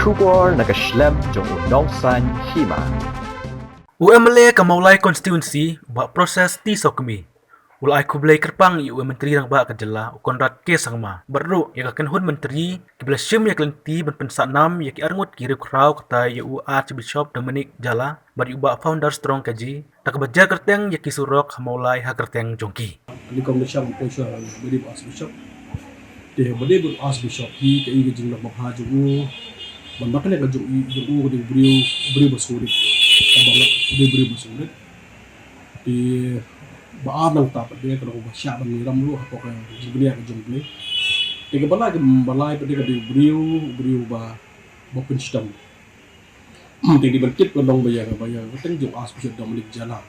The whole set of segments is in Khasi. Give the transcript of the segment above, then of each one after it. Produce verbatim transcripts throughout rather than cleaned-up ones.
Khubor na ka shlem jong u Nongsaiñ Hima. U M L A ka Mawlai Constituency, u Bah Proses T Sawkmie, u la ai khublei kyrpang ïa u Myntri Rangbah ka jylla, u Conrad K Sangma, bad ruh ïa ka kynhun myntri kiba la shim ïa ka lynti ban pynsah nam ïa ki arngut ki riewkhraw, kata ïa u Archbishop Dominic Jala bad ïa u Bah Founder Strong K G, da kaba jer kyrteng ïa ki surok ha Mawlai ha kyrteng jong ki. Nyngkong nyngshang poi sha ba dei u Archbishop. Te ba dei u Archbishop hi ka i ka jinglong babha jong u ban da kane ka jong i jong u ka dei u briew, briew ba sngewrit. Ka ba ngat u dei u briew ba sngewrit. Te ba ar nangta pat de ka long ba shah ban ngiram ruh hapoh ka jingpyni ka jong U Blei. Te ka ba lai, ka ba lai pat de ka dei u briew, u briew ba, ba pynshitom. Hmm, te dei ban tip ka long ba ïa ka, ba ïa ka kyrteng jong u Archbishop Dominic Jala.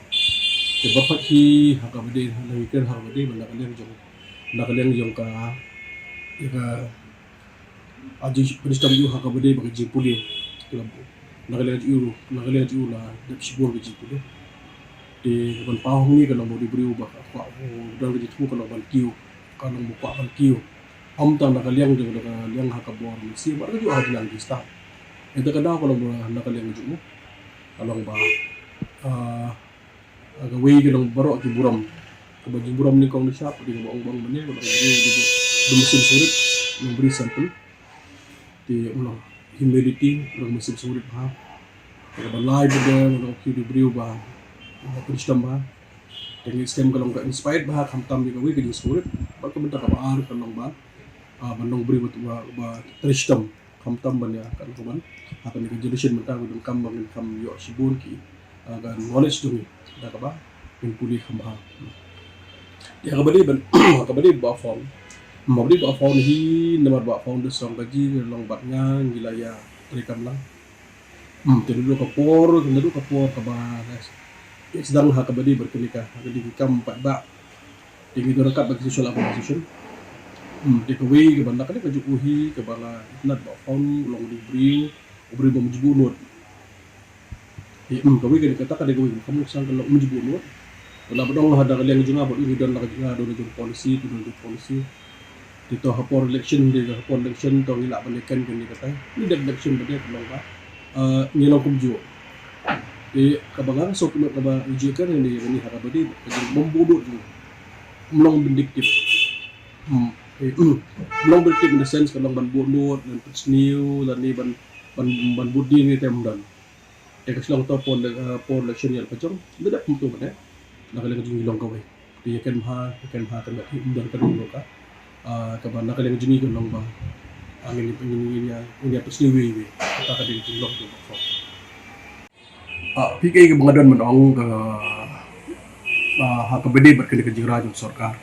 Te ba pat hi ha kaba dei, na ka kren ha kaba dei, ba na ka liang jong, na ka liang jong ka, ïa ka, a jingpynshitom jong u ha kaba dei bad ka jingpule. Ka long, na ka liang jong u, na ka liang jong u la dep shibun ka jingpule. Te ban paw hangne ka long ba u dei u briew ba ka kwah, u don ka jingthmu ka long ban kiew, ka long ba kwah ban kiew. Ym tang na ka liang jong, na ka liang ha ka bor mynsiem, bad kajuh ha ka liang jong ki staff. Ynda ka daw ka long ba na ka liang jong u, ka long ba, ah, kawei ka long baroh ki burom. Kaba jingburom nyngkong nyngshap, dei kaba ong ba ong mynne, ka long briew, briew, briew mynsiem sngewrit, long briew simple. Te u long humility, u long mynsiem sngewrit bha. Te kaba lai pat de, u long ki dei briew ba, ba pynshitom bha. Te ngi skhem ka long ka inspire bha khamtam ïa kawei ka jingsngewrit. Bad ka bynta kaba ar ka long ba, ah, ban long briew ba, ba, ba trei shitom. Khamtam ban ïa ka long ban, ha kane ka generation mynta ba donkam ba ngin kham ïoh shibun ki, ah, ka knowledge jong ngi da kaba ngin pule kham bha. Ïa kaba dei ban, kaba dei ba found. Kaba dei ba found hi namar ba found da song ka jingïalong bad nga ngi la ïa treikam lang. Hmm, te naduh ka por, naduh ka por kaba, yes. Yes, dang ha kaba dei bad kane ka, ha kane ka kam pat ba. Te ngi don ryngkat bad ki social organization. Hmm, te kawei kaba na kane ka jong u hi, kaba la itynnad ba found, u long u dei u briew, u briew ba mjubut nud. Te, hmm, kawei kane kata ka dei kawei, ka mut sang ka long mjubut nud. Wala ba dang ha da ka liang jong nga, ba u ngi don la ka jong nga, don la jong policy, don la jong policy. Te to ha por election, te ha por election to ngi lah ban ïa ken kane katai. Ngi dep election ba dep long ba, eh, ngi long kumjuh. Te kaba nga sngewthuh kaba ngi ju ken ngi, ngi ha kaba dei, ka jingmut bun nud jong. Ym long vindictive. Hmm. Eh, hmm. Ym long vindictive in the sense ka long ban bun nud, ban pynsniew, lane ban, ban, ban bud dien ngi te ym don. Te ka shlong to por le-, eh, por election ïa la ka jong. Ngi dep kumto ba dei. Na ka liang jong ngi long kawei. Te ïa ken bha, ïa ken bha ka met hi ym don ka dei ka. Ah, kaba na ka liang jong ngi ka long ba, ah, ngin, ngin, ngin ïa, ngin ïa pynsniew iwei iwei. Kata ka dei ka jinglong jong ka. Ah, phi kaei kaba nga don ban ong ka, ah, ha kaba dei bad kane ka jingrwai jong sorkar.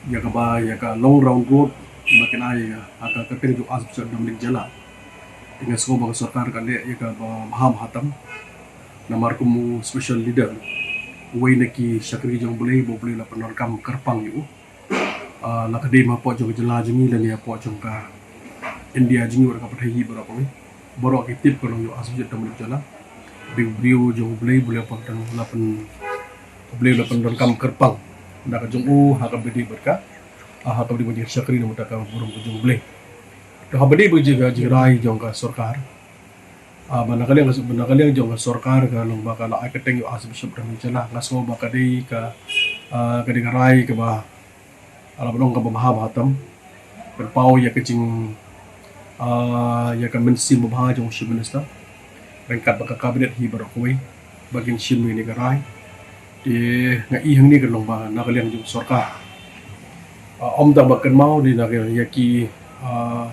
Ïa kaba, ïa ka long round road ba kin ai ïa ka, ha ka kyrteng jong u Archbishop Dominic Jala. Te nga sngew ba ka sorkar ka leh ïa kaba bha bha tam. Namar kum u special leader, uwei na ki shakri jong U Blei, ba U Blei la pyndonkam kyrpang ïa u. Ah, la ka dei ma hapoh jong ka jylla jong ngi lane hapoh jong ka India jong ngi, wat ka pyrthei hi baroh kawei. Baroh ki tip ka long ïa u Archbishop Dominic Jala. Dei u briew jong U Blei, U Blei la pyn, la pyn, U Blei la pyndonkam kyrpang da ka jong u ha kaba dei bad ka, ah, ha kaba dei bad ka shakri namar ka burom ka jong U Blei. To ha kaba dei bad ka jingrai jong ka sorkar. Ah, ba na ka liang, ba na ka liang jong ka sorkar ka long ba ka la ai kyrteng ïa u Archbishop Dominic Jala, nga sngew ba ka dei ka, ah, ka dei ka rai kaba, ah, la ba long kaba bha bha tam. Pynpaw ïa ka jing, ah, ïa ka mynsiem babha jong u Chief Minister. Ryngkat bad ka cabinet hi baroh kawei ba kin shim ïa kane ka rai. Te nga i hangne ka long ba na ka liang jong sorkar. Ah, ym tang ba kynmaw dei na ka ïa ki, ah,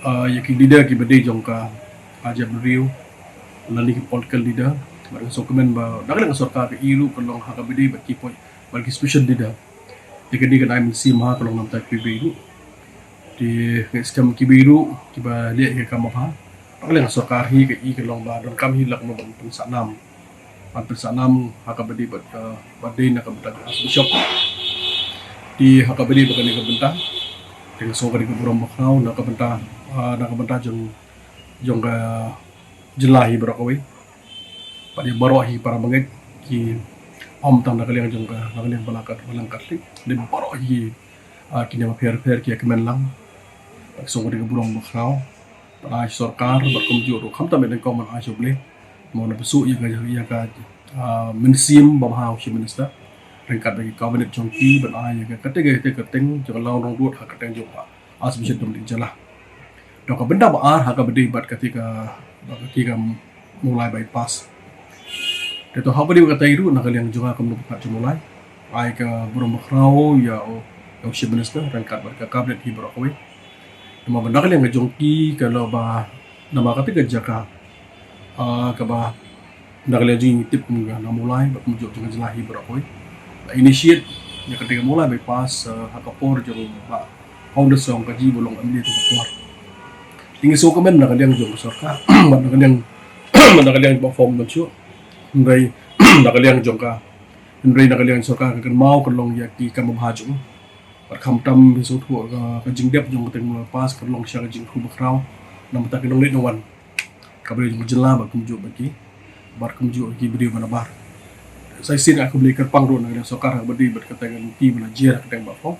ah, ïa ki leader kiba dei jong ka, ah, jaitbynriew lane ki political leader. Bad nga sngewkmen ba na ka liang sorkar ka i ruh ka long ha kaba dei bad ki poi, bad ki special leader. Te ka dei ka dei mynsiem ha ka long namar kiwei ruh. Te nga skhem kiwei ruh kiba leh ïa ka kam babha. Na ka liang sorkar hi ka i ka long ba donkam hi lak ban pynsah nam. Ban pynsah nam ha kaba dei bad ka, ba dei na ka bynta ka Archbishop. Te ha kaba dei bad kane ka bynta. Te nga sngew ka dei ka burom bakhraw na ka bynta, ah, na ka bynta jong, jong ka jylla hi baroh kawei. Bad ïa baroh hi para bangeit ki, ym tang na ka liang jong ka, na ka liang ba la kat, ba la kat lei. Dei baroh hi, ah, ki ne ba pher pher ki ïa kmen lang. Nga sngew ka dei ka burom bakhraw. Ai sorkar bad kumjuh ruh khamtam ïa ka kong ban ai sha U Blei. Mo na pynsuh ïa ka ïa ka ah, mynsiem ba bha u Chief Minister ryngkat bad ki cabinet jong ki ban ai ïa ka kyrteng, ka kyrteng jong ka Lawngrong Road ha ka kyrteng jong ka Archbishop Dominic Jala. Dong ka bynta ba ar ha kaba dei bad kata ka, bad kata ka Mawlai bypass. Te to haba dei bad kata ruh na ka liang jong nga kum u nongpynkhat jong Mawlai, ai ka burom bakhraw ïa u, ïa u Chief Minister ryngkat bad ka cabinet hi baroh kawei. Namar ba na ka liang ka jong ki ka long ba namar kata ka jaka, ah, kaba na ka liang jong ngi tip kum ka na Mawlai bad kumjuh jong ka jylla hi baroh kawei. Ba initiate ïa kata ka Mawlai bypass, ah, ha ka por jong Bah Founder Soh Kajee ba long M L A tu ka por. Te ngi sngewkmen na ka liang jong ka sorkar bad na ka liang, bad na ka liang Bah Fom Don Shuh. Hynrei na ka liang jong ka, hynrei na ka liang sorkar ka kynmaw ka long ïa ki kam babha jong u. Bad khamtam phi sngewthuh ka, ka jingdep jong ka kyrteng Mawlai bypass ka long sha ka jingkyrkhu bakhraw na ka bynta ki nongleit nongwan, ka briew jong ka jylla bad kumjuh bad ki, bad kumjuh ki briew ba nabar. Sa shisien nga khublei kyrpang ruh na ka liang sorkar ha kaba dei bad kata ka lynti ba la jia ha ka kyrteng Bah Fom.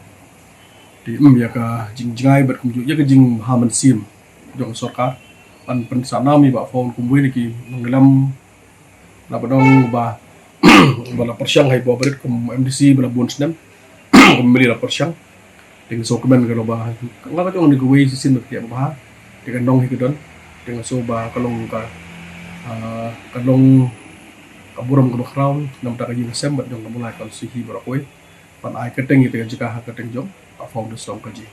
Te ym ïa ka jingjngai bad kumjuh ïa ka jingbha mynsiem jong ka sorkar ban pynsah nam ïa Bah Fom kum uwei na ki nongïalam na ba dong ba, ba la pyrshang ha i Bah Barit kum M D C ba la bun snem. Kum M L A la pyrshang. Te nga sngewkmen ka long ba nga ka jong ni kawei shisien ba ka ïa ba bha. Te ka nong hi ka don. Te nga sngew ba ka long ka, ah, ka long ka burom kaba khraw na ka bynta ka ïing ka sem bad jong ka Mawlai constituency baroh kawei ban ai kyrteng ïa ka jaka ha ka kyrteng jong Bah Fom Don Shuh Kajee.